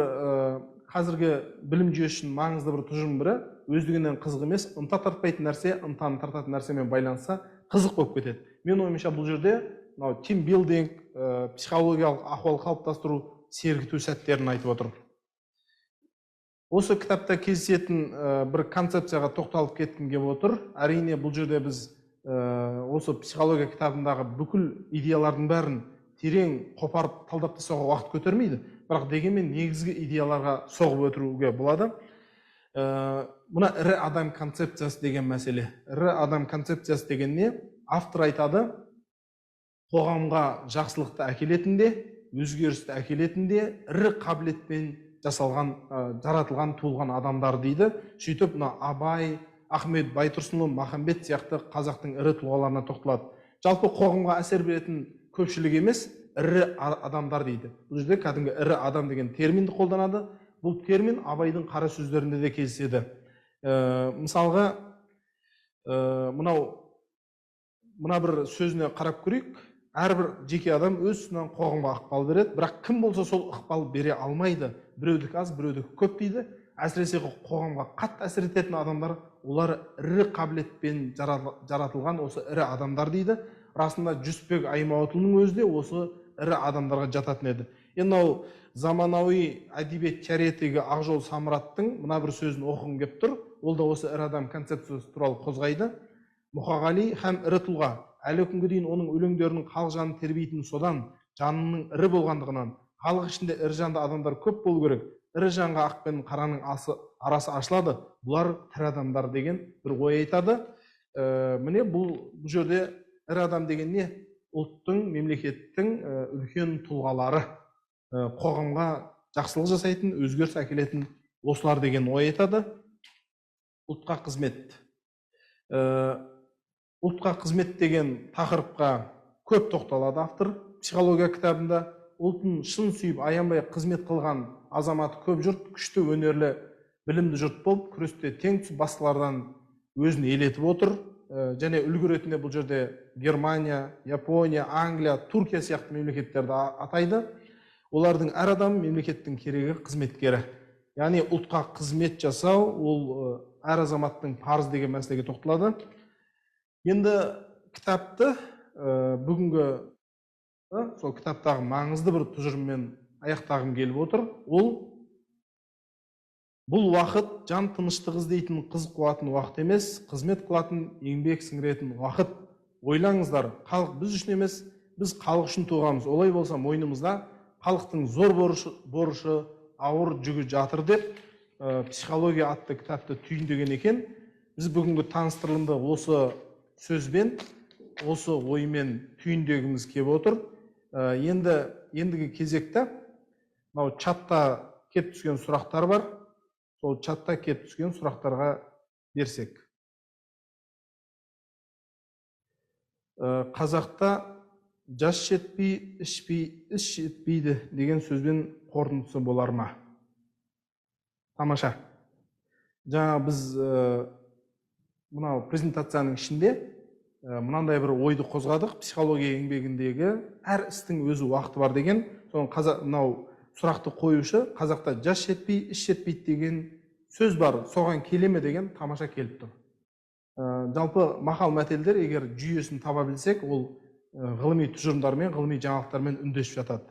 Speaker 1: қазіргі білім жүйесі үшін маңызды бір тұжырым бірі, өздігінен қызық емес, ынта тартпайтын нәрсе ынтаны тартатын нәрсемен байланысса қызық болып кетеді. Мен ойымша, бұл жерде мынау тимбилдинг, психологиялық ахуал қалыптастыру, сергіту сәттерін айтып отыр. Осы кітапта кездесетін бір концепцияға тоқталып кеткім келіп отыр. Әрине, бұл жерде біз осы психология кітабындағы бүкіл идеялардың бәрін терең қопарып талдап тастауға уақыт көтермейді, бірақ дегенмен негізгі идеяларға соғып өтуге болады. Мына ірі адам концепциясы деген мәселе. Ірі адам концепциясы деген не? Автор айтады, қоғамға жақсылықты әкелетін де, өзгерісті әкелетін де ірі қабілетпен жасалған, жаратылған, туылған адамдар дейді. Сөйтіп мына Абай, Ахмет Байтұрсынұлы, Махамбет сияқты қазақтың ірі тұлғаларына тоқталады. Жалпы қоғамға әсер беретін көпшілік емес, ірі адамдар дейді. Бұл жерде кәдімгі ірі адам деген терминді қолданады. Бұл термин Абайдың қара сөздерінде де кездеседі. Мысалға, мынау мына бір сөзіне қарап көрейік. Әрбір жеке адам өз тұсынан қоғамға ықпал береді, бірақ кім болса сол ықпал бере алмайды. Біреудікі аз, біреудікі көп дейді. Әсіресе қоғамға қатты әсер ететін адамдар, олар ірі қабілетпен жаратылған осы ірі адамдар дейді. Расында Жүсіпбек Аймауытұлының өзі де осы ірі адамдарға жататын еді. Енді мынау заманауи әдебиет теоретигі Ақжол Самраттың мына бір сөзін оқығым келіп тұр. Ол да осы ірі адам концепциясы туралы қозғайды. Мұқағали һәм ірі тұлға. Әлі күнге дейін оның өлеңдерінің халық жанын тербейтіні содан, жанының ірі болғандығынан. Халық ішінде ірі жанды адамдар көп болу керек. Ірі жанға ақ пен қараның арасы ашылады. Бұлар тірі адамдар деген бір ой айтады. Міне бұл жерде ірі адам деген не? Ұлттың, мемлекеттің үлкен тұлғалары, қоғамға жақсылық жасайтын, өзгеріс әкелетін осылар деген ой айтады. Ұлтқа қызмет. Ұлтқа қызмет деген тақырыпқа көп тоқталады автор. Психология кітабында ұлтын шын сүйіп аянбай қызмет қылған азаматы көп жұрт, күшті, өнерлі, білімді жұрт болып, күресте тең түсіп басқалардан өзін елетіп отыр. Және үлгі ретінде бұл жерде Германия, Япония, Англия, Түркия сияқты мемлекеттерді атайды. Олардың әр адамы мемлекеттің керегі қызметкері. Яғни ұлтқа қызмет жасау ол әр азаматтың парызы деген мәселеге тоқталады. Енді кітапты бүгінгі сол кітаптағы маңызды бір тұжырыммен аяқтағым келіп отыр. Ол бұл уақыт жан тыныштық іздейтін, қыз қуатын уақыт емес, қызмет қылатын, еңбек сіңіретін уақыт. Ойлаңыздар, халық біз үшін емес, біз халық үшін туғанбыз. Олай болса мойнымызда халықтың зор борышы, ауыр жүгі жатыр деп психология атты кітапты түйіндеген екен. Біз бүгінгі таныстырылымды осы сөзбен, осы оймен түйіндегіміз келіп отыр. Ендігі кезекте мынау чатта кеп түскен сұрақтар бар. Сол чатта кеп түскен сұрақтарға берсек. Қазақта жас жетпей, ішпей, іс жетпейді деген сөзбен қорытындысы болар ма? Тамаша. Жаңа біз мынау презентацияның ішінде мынандай бір ойды қозғадық. Психология еңбегіндегі әр істің өзі уақыты бар деген. Соны мынау сұрақты қоюшы қазақта жас жетпей, іс жетпейді деген сөз бар, соған келе ме деген тамаша келіп тұр. Жалпы мақал мәтелдер егер жүйесін таба білсек, ол ғылыми тұжырымдармен, ғылыми жаңалықтармен үндесіп жатады.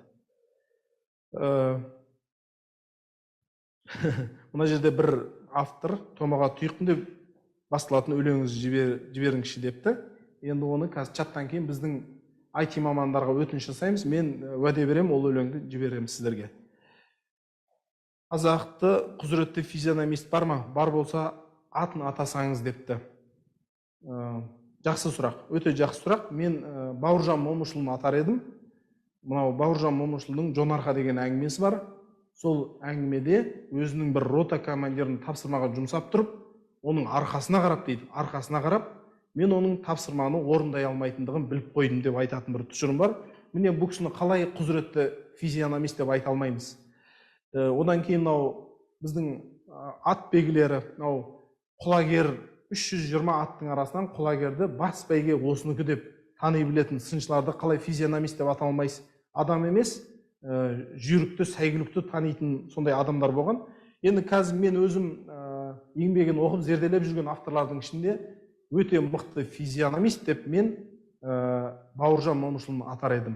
Speaker 1: Мына жерде бір автор томаға тұйықпын деп басталатын өлеңіңізді жіберіңізші депті. Енді оны қазір чаттан кейін біздің IT мамандарға өтініш жасаймыз. Мен уәде беремін, ол өлеңді жіберемін сіздерге. Қазақты құзыретті физиономист бар ма? Бар болса, атын атасаңыз депті. Жақсы сұрақ, өте жақсы сұрақ. Мен Бауыржан Момышұлын атар едім. Мынау Бауыржан Момышұлының Жонарқа деген әңгімесі бар. Сол әңгімеде өзінің бір рота командирін тапсырмаға жұмсап тұрып, оның арқасына қарап дейді, арқасына қарап, мен оның тапсырманы орындай алмайтындығын біліп қойдым деп айтатын бір тұжырым бар. Міне бұл кісіні қалай құзыретті физиономист деп айта алмаймыз. Одан кейін мынау біздің ат белгілері, мынау құлагер 320 аттың арасынан құлагерді бас бәйге осынікі деп тани білетін сыншыларды қалай физиономист деп ата алмайсыз? Адам емес, жүйрікті, сәйгүлікті танитын сондай адамдар болған. Енді қазір мен өзім еңбегін оқып зерделеп жүрген авторлардың ішінде өте мықты физиономист деп мен Бауыржан Момышұлын атар едім.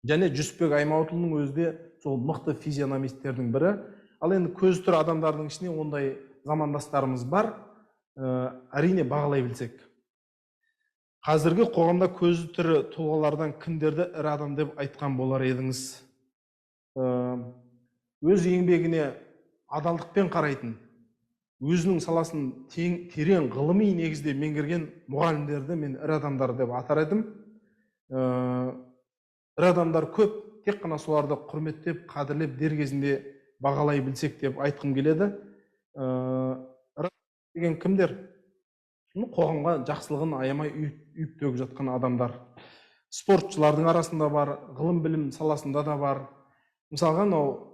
Speaker 1: Және Жүсіпбек Аймауытұлының өзі де сол мықты физиономистердің бірі. Ал енді көзі тірі адамдардың ішінде ондай замандастарымыз бар. Әрине бағалай білсек. Қазіргі қоғамда көзі тірі тұлғалардан кімдерді ірі адам деп айтқан болар едіңіз? Өз еңбегіне адалдықпен қарайтын, өзінің саласын терең ғылыми негізде меңгерген мұғалімдерді мен ірі адамдар деп атар едім. Ірі адамдар көп, тек қана соларды құрметтеп, қадірлеп, дер кезінде бағалай білсек деп айтқым келеді. Ірі деген кімдер? Қоғамға жақсылығын аямай үйіп төгіп жатқан адамдар. Спортшылардың арасында бар, ғылым білім саласында да бар. Мысалға, мынау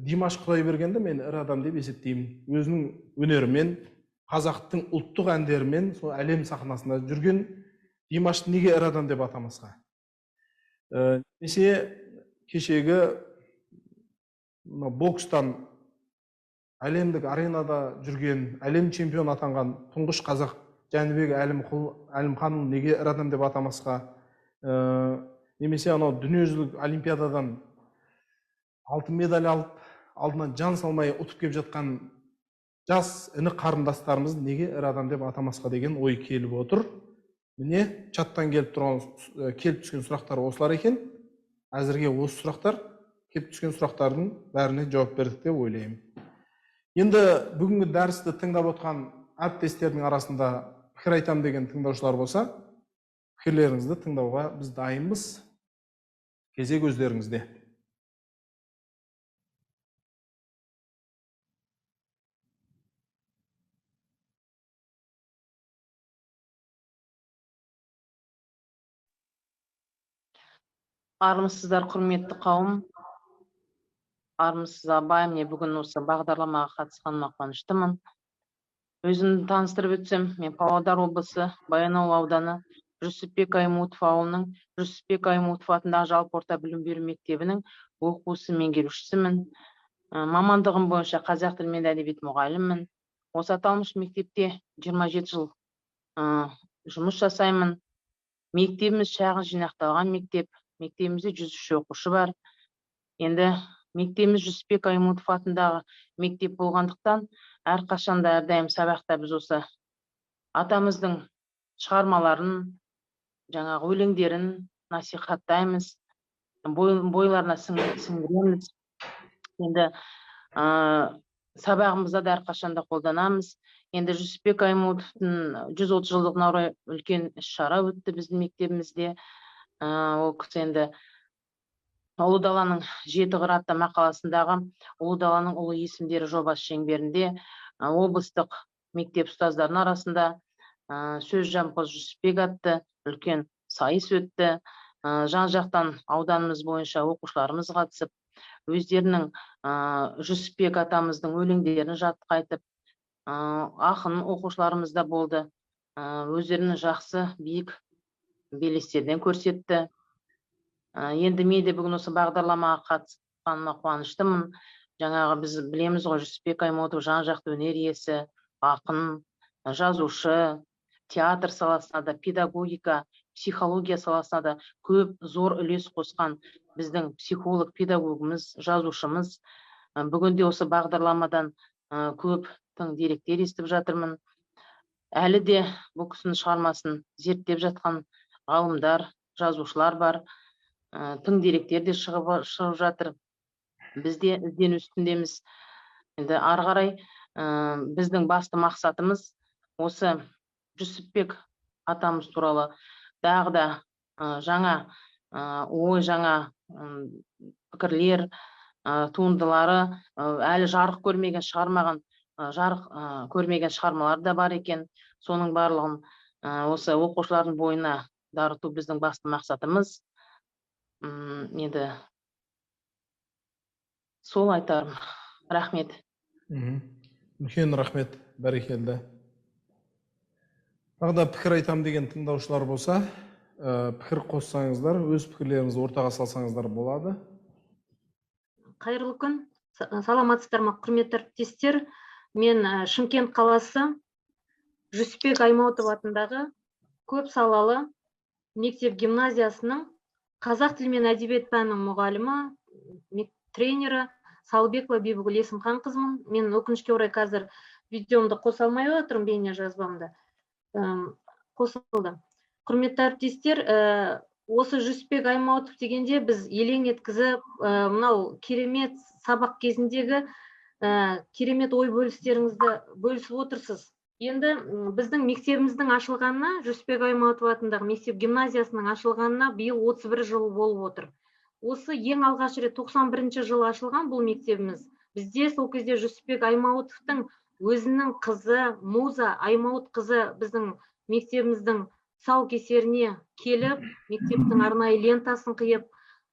Speaker 1: Димаш Құдайбергенді мен ірі адам деп есептеймін. Өзінің өнерімен, қазақтың ұлттық әндерімен сол әлем сахнасында жүрген Димашты неге ірі адам деп атамасқа? Немесе кешегі мына бокстан Әлемдік аренада жүрген, әлем чемпионы атанған тұңғыш қазақ Жәнібек Әлімханұлы неге ірі адам деп атамасқа? Немесе анау дүниежүзілік олимпиададан алтын медаль алып, алдынан жан салмай ұтып келіп жатқан жас іні қарындастарымыз неге ірі адам деп атамасқа деген ой келіп отыр. Міне, чаттан келіп тұрған, келіп түскен сұрақтар осылар екен. Әзірге осы сұрақтар, келіп түскен сұрақтардың бәріне жауап бердік деп ойлаймын. Енді бүгінгі дәрісті тыңдап отқан әріптестердің арасында пікір айтам деген тыңдаушылар болса, пікірлеріңізді тыңдауға біз дайынбыз. Кезек өздеріңізде.
Speaker 4: Армысыздар, құрметті қауым. Армысыз, Абай. Міне, бүгін осы бағдарламаға қатысқаныма қуаныштымын. Өзімді таныстырып өтсем, мен Павлодар облысы Баянауыл ауданы Жүсіпбек Аймауытов ауылының Жүсіпбек Аймауытов атындағы жалпы орта білім беру мектебінің оқу ісі меңгерушісімін. Мамандығым бойынша қазақ тілі мен әдебиет мұғалімімін. Осы аталмыш мектепте 27 жыл жұмыс жасаймын. Мектебіміз шағын жинақталған мектеп. Мектебімізде 103 оқушы бар. Енді мектебіміз Жүсіпбек Аймауытов атындағы мектеп болғандықтан, әрқашанда, әрдайым сабақта біз осы атамыздың шығармаларын, жаңағы өлеңдерін насихаттаймыз, бойларына сіңдіреміз. Енді сабағымызда да әрқашанда қолданамыз. Енді Жүсіпбек Аймауытовтың 130 жылдығына орай үлкен іс-шара өтті біздің мектебімізде. Ол кісі енді «Ұлы даланың жеті қыры» атты мақаласындағы «Ұлы даланың ұлы есімдері» жобасы шеңберінде облыстық мектеп ұстаздарының арасында «Сөз жампоз Жүсіпбек» атты үлкен сайыс өтті. Жан жақтан ауданымыз бойынша оқушыларымыз қатысып, өздерінің Жүсіпбек атамыздың өлеңдерін жатқа айтып, ақын оқушыларымыз да болды. Өздерінің жақсы биік белестерден көрсетті. Енді мен де бүгін осы бағдарламаға қатысқаныма қуаныштымын. Жаңағы біз білеміз ғой, Жүсіпбек Аймауытов жан жақты өнер иесі, ақын, жазушы, театр саласына да, педагогика, психология саласына да көп зор үлес қосқан біздің психолог, педагогымыз, жазушымыз. Бүгін де осы бағдарламадан көп тың деректер естіп жатырмын. Әлі де бұл кісінің шығармасын зерттеп жатқан ғалымдар, жазушылар бар. Тың деректер де шығып жатыр. Біз де іздену үстіндеміз. Енді ары қарай біздің басты мақсатымыз осы Жүсіпбек атамыз туралы тағы да жаңа ой, жаңа пікірлер, туындылары, әлі жарық көрмеген шығармаған, жарық көрмеген шығармалар да бар екен. Соның барлығын осы оқушылардың бойына дарыту біздің басты мақсатымыз. Енді сол айтарым. Рахмет.
Speaker 1: Үлкен рахмет, бәрекелді. Тағы да пікір айтам деген тыңдаушылар болса, пікір қоссаңыздар, өз пікірлеріңізді ортаға салсаңыздар болады.
Speaker 5: Қайырлы күн, саламатсыздар ма, құрметті әріптестер. Мен Шымкент қаласы Жүсіпбек Аймауытов атындағы көп салалы мектеп гимназиясының қазақ тілі мен әдебиет пәнінің мұғалімі, тренері Салыбекова Бибігүл Есімханқызымын. Мен өкінішке орай қазір видеомды қоса алмай отырмын, бейне жазбамды. Қосылды. Құрметті әріптестер, осы Жүсіпбек Аймауытов дегенде біз елең еткізіп, мынау керемет сабақ кезіндегі керемет ой бөлістеріңізді бөлісіп отырсыз. Енді біздің мектебіміздің ашылғанына, Жүсіпбек Аймауытов атындағы мектеп гимназиясының ашылғанына биыл 31 жыл болып отыр. Осы ең алғаш рет 91 жылы ашылған бұл мектебіміз. Бізде сол кезде Жүсіпбек Аймауытовтың өзінің қызы Муза Аймауыт қызы біздің мектебіміздің тұсаукесеріне келіп, мектептің арнайы лентасын қиып,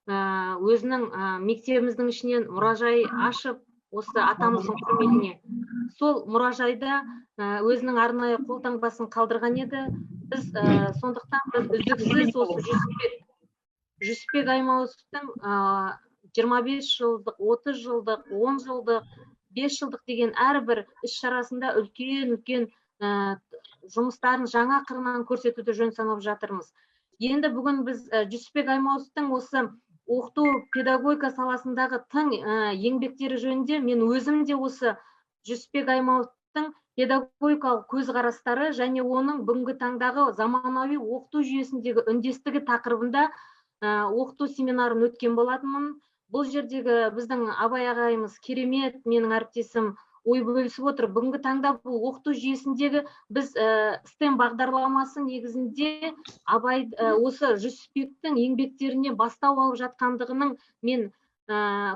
Speaker 5: өзінің мектебіміздің ішінен мұражай ашып, осы атамыздың құрметіне. Сол мұражайда өзінің арнайы қолтаңбасын қалдырған еді. Біз сондықтан біз үздіксіз осы Жүсіпбек Аймауытовтың 25 жылдық, 30 жылдық, 10 жылдық 5 жылдық деген әрбір іс шарасында үлкен-үлкен жұмыстарын жаңа қырынан көрсетуді жөн санап жатырмыз. Енді бүгін біз Жүсіпбек Аймауытовтың осы оқыту педагогика саласындағы тың еңбектері жөнінде мен өзім де осы Жүсіпбек Аймауытовтың педагогикалық көзқарастары және оның бүгінгі таңдағы заманауи оқыту жүйесіндегі үндестігі тақырыбында оқыту семинарын өткен болатынмын. Бұл жердегі біздің Абай ағайымыз керемет, менің әріптесім ой бөлісіп отыр. Бүгінгі таңда бұл оқыту жүйесіндегі біз STEM бағдарламасы негізінде Абай осы Жүсіпбектің еңбектеріне бастау алып жатқандығының мен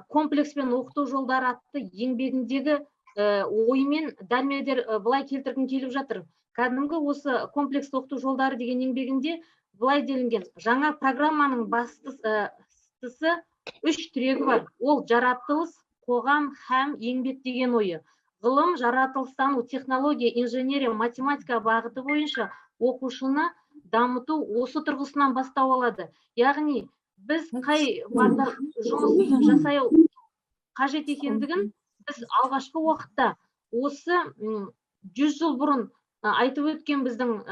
Speaker 5: комплекспен оқыту жолдары атты еңбегіндегі оймен дәлме-дәл былай келтіргім келіп жатыр. Кәдімгі осы комплексті оқыту жолдары деген еңбегінде былай делінген: жаңа программаның бастысы үш тірегі бар. Ол жаратылыс, қоғам һәм еңбек деген ойы. Ғылым, жаратылыстану, технология, инженерия, математика бағыты бойынша оқушыны дамыту осы тұрғысынан бастау алады. Яғни біз қай бағдар жұмыс жасай қажет екендігін біз алғашқы уақытта осы 100 жыл бұрын айтып өткен біздің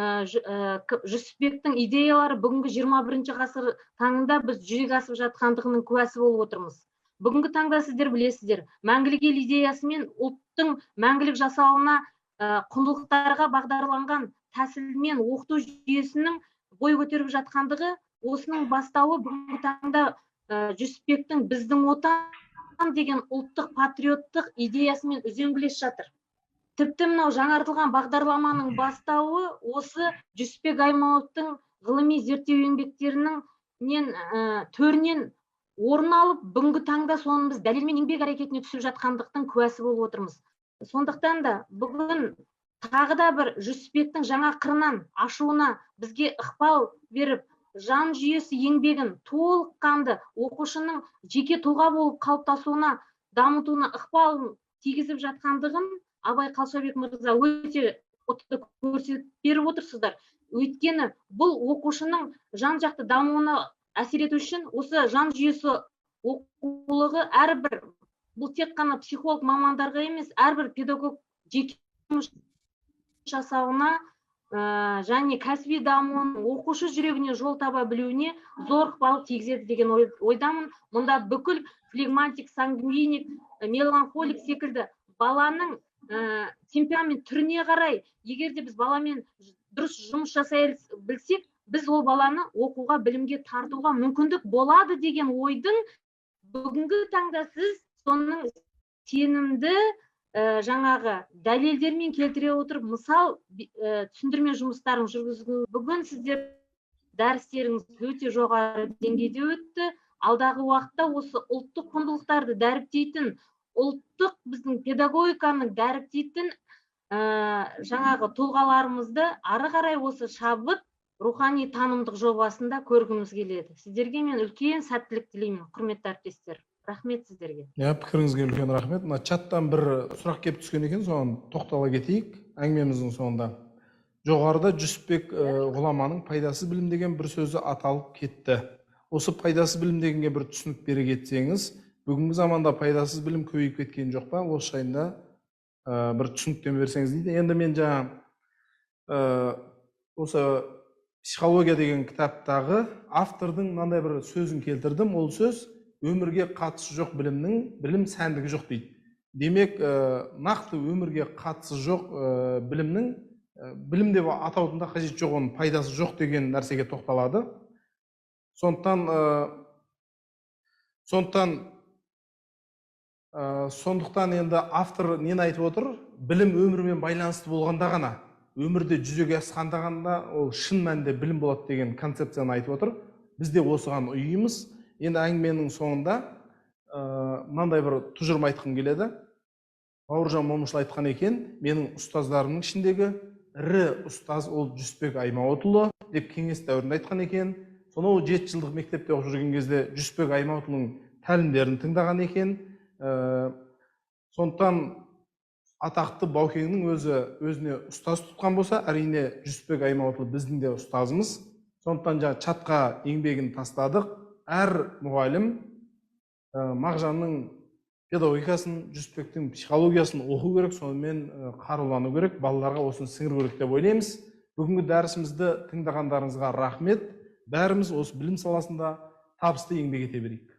Speaker 5: Жүсіпбектің идеялары бүгінгі 21 ғасыр таңында біз жүзеге асып жатқандығының куәсі болып отырмыз. Бүгінгі таңда сіздер білесіздер, мәңгілік ел идеясымен ұлттың мәңгілік жасауына, құндылықтарға бағдарланған тәсілмен оқыту жүйесінің бой көтеріп жатқандығы, осының бастауы бүгінгі таңда Жүсіпбектің біздің отан деген ұлттық патриоттық идеясымен үзеңгілес жатыр. Тіпті мынау жаңартылған бағдарламаның бастауы осы Жүсіпбек Аймауытовтың ғылыми зерттеу еңбектерінің төрінен орын алып, бүгінгі таңда соны біз дәлелмен еңбек әрекетіне түсіп жатқандықтың куәсі болып отырмыз. Сондықтан да бүгін тағы да бір Жүсіпбектің жаңа қырынан ашуына бізге ықпал беріп, жан жүйесі еңбегін толыққанды оқушының жеке тұлға болып қалыптасуына, дамытуына ықпалын тигізіп жатқандығын Абай Қалшабек мырза өте ұтымды көрсетіп беріп отырсыздар. Өйткені бұл оқушының жан-жақты дамуына әсер ету үшін осы жан жүйесі оқулығы әрбір, бұл тек қана психолог мамандарға емес, әрбір педагог жеке жұмыс жасауына, және кәсіби дамуын оқушы жүрегіне жол таба білуіне зор ықпал тигізеді деген ойдамын. Мұнда бүкіл флегматик, сангвиник, меланхолик секілді баланың темперамент түріне қарай, егер де біз баламен дұрыс жұмыс жасай білсек, біз ол баланы оқуға, білімге тартуға мүмкіндік болады деген ойдың бүгінгі таңда сіз соның сенімді, жаңағы дәлелдермен келтіре отырып, мысал, түсіндірме жұмыстарын жүргізу. Бүгін сіздер дәрістеріңіз өте жоғары деңгейде өтті. Алдағы уақытта осы ұлттық құндылықтарды дәріптейтін, ұлттық біздің педагогиканы дәріптейтін, жаңағы тұлғаларымызды ары қарай осы шабыт рухани танымдық жобасында көргіміз келеді. Сіздерге мен үлкен сәттілік тілеймін, құрметті әріптестер. Рахмет сіздерге.
Speaker 1: Иә, пікіріңізге үлкен рахмет. Мына чаттан бір сұрақ келіп түскен екен, соған тоқтала кетейік әңгімеміздің соңында. Жоғарыда Жүсіпбек ғұламаның пайдасыз білім деген бір сөзі аталып кетті. Осы пайдасыз білім дегенге бір түсінік бере кетсеңіз, бүгінгі заманда пайдасыз білім көбейіп кеткен жоқ па? Осы жайында бір түсініктеме берсеңіз дейді. Енді мен жаңа осы психология деген кітаптағы автордың мынандай бір сөзін келтірдім. Ол сөз: өмірге қатысы жоқ білімнің білім сәндігі жоқ дейді. Демек, нақты өмірге қатысы жоқ білімнің білім деп атаудың да қажеті жоқ, оның пайдасы жоқ деген нәрсеге тоқталады. Сондықтан енді автор нені айтып отыр? Білім өмірмен байланысты болғанда ғана, өмірде жүзеге асқанда ғана ол шын мәнінде білім болады деген концепцияны айтып отыр. Біз де осыған ұйимыз. Енді әңгіменің соңында мынандай бір тұжырым айтқым келеді. Бауыржан Момышұлы айтқан екен, менің ұстаздарымның ішіндегі ірі ұстаз ол Жүсіпбек Аймауытұлы деп кеңес дәуірінде айтқан екен. Сонау 7 жылдық мектепте оқып жүрген кезде Жүсіпбек Аймауытұлының тәлімдерін тыңдаған екен. Сондықтан атақты Баукеңнің өзі өзіне ұстаз тұтқан болса, әрине Жүсіпбек Аймауытұлы біздің де ұстазымыз. Сондықтан жаңа чатқа еңбегін тастадық. Әр мұғалім Мағжанның Педагогикасын, Жүсіпбектің психологиясын оқу керек, сонымен қарулану керек, балаларға осыны сіңіру керек деп ойлаймыз. Бүгінгі дәрісімізді тыңдағандарыңызға рахмет. Бәріміз осы білім саласында табысты еңбек ете берейік.